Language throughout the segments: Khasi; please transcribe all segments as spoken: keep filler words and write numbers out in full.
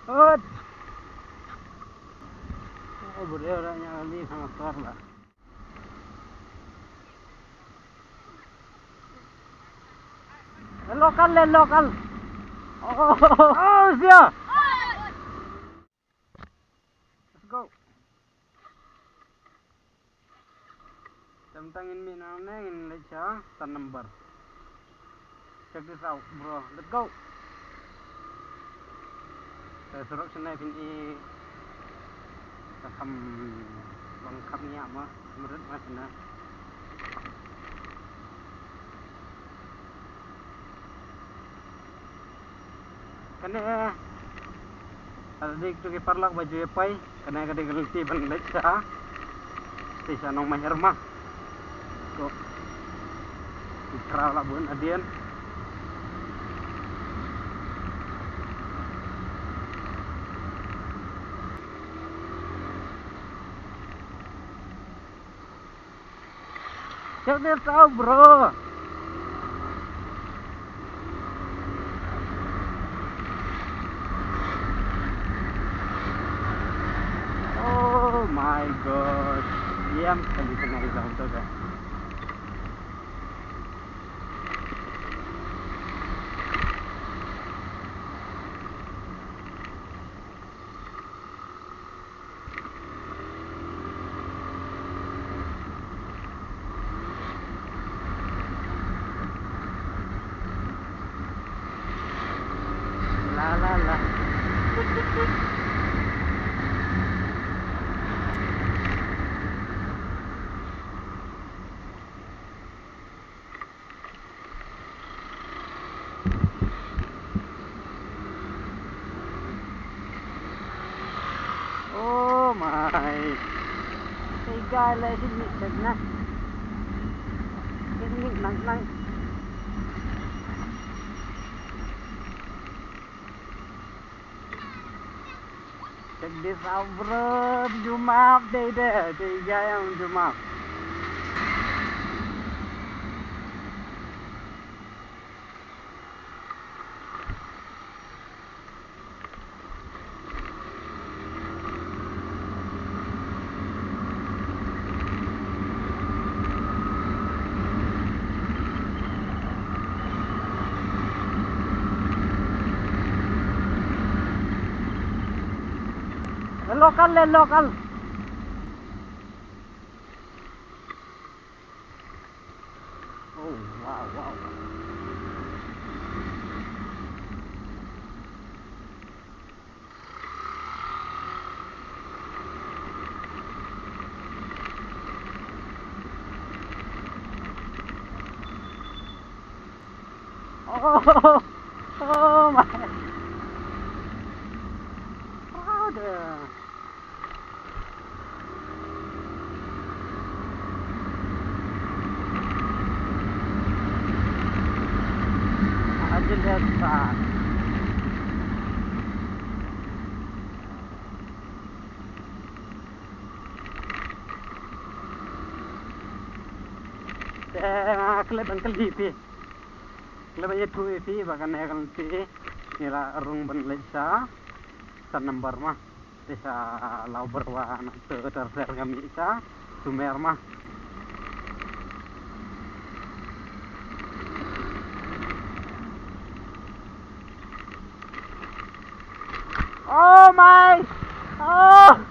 Hut. Oh, bro, ora nya kali sama tor lah. Local le, local. Oh, oh, oh, sia. Let's go. Tang tang ngin mih nangne, ngin leit sha san number. Check this out, bro. Let's go. Sa surok shane phin i. Sa kham bang kham nia ma, mrut ma shane. Kane, ka dei kito ki paralok ba ju ïa poi. Kane ka dei ka lynti ban leit sha, te sha Nongmahir ma. Ko. Ki khraw la bun hadien. Check this out, bro. Oh my God. Ïam, kali tengah hilang tu kan. La, la, la. Oh my. Tei guy la shin mih shen na. Shin mih nang nang. Check this out, bro. Jumap dei dei. Dei ga yang jumap. Local le, local. Oh, wow, wow. Oh, oh my. Brother. Aja lihat, Pak. Te, ah, klet ban kylli phi. Klet ban ïathuh ïa phi ba kane ka lynti ngi la rung ban leit sha san number ma. Te sha Lawbyrwa na te ter ter ka mih sha Sumer ma. Oh my! Oh!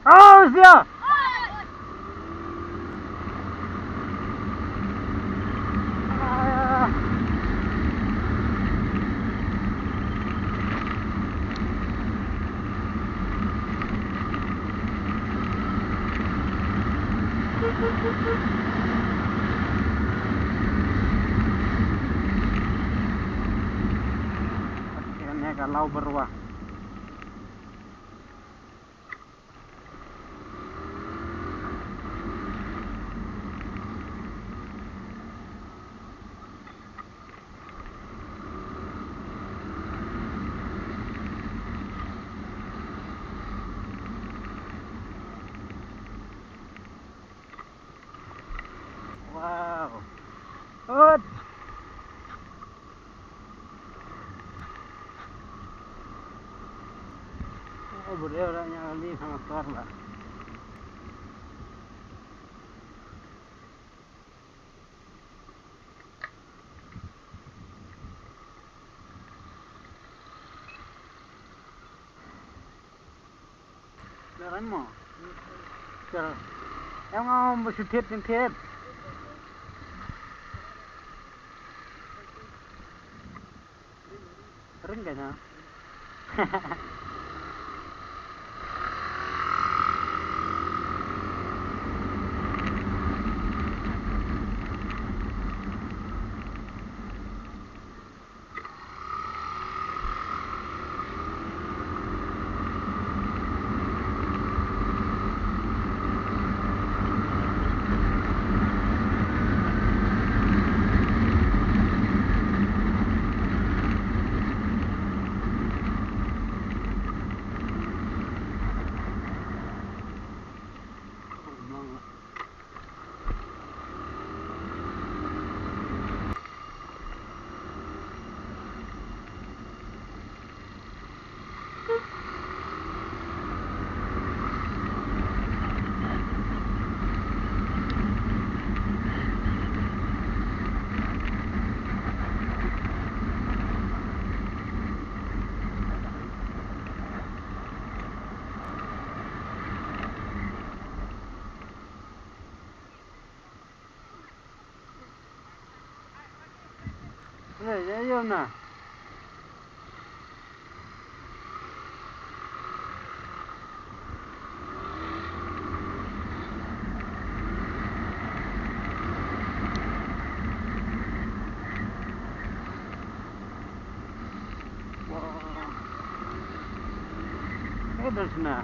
Oh, sia! Kane ka Law Byrwa. Wow. Hut. Oh, briew da ñiah kali ha motor la. Leran mo. Sir. Em ngam ba shu thied thied. Ring ka na. Hey, ya, ya, na. Wow. Eh, dah sana.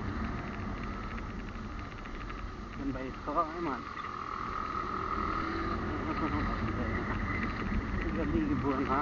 Kan bai kho ai man. Kan di ki buan ha.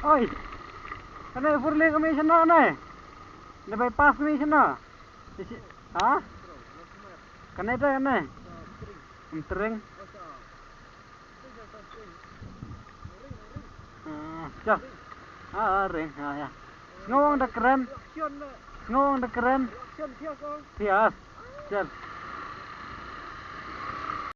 Oi. Kane four lane kane shano ne? Ne bypass kane shano? Ha? Kane da kane. Em tring. Ah, ja. Ah, ring. Ah, ya. Sngew ong da kren. Sngew ong da kren. Thias. Chal.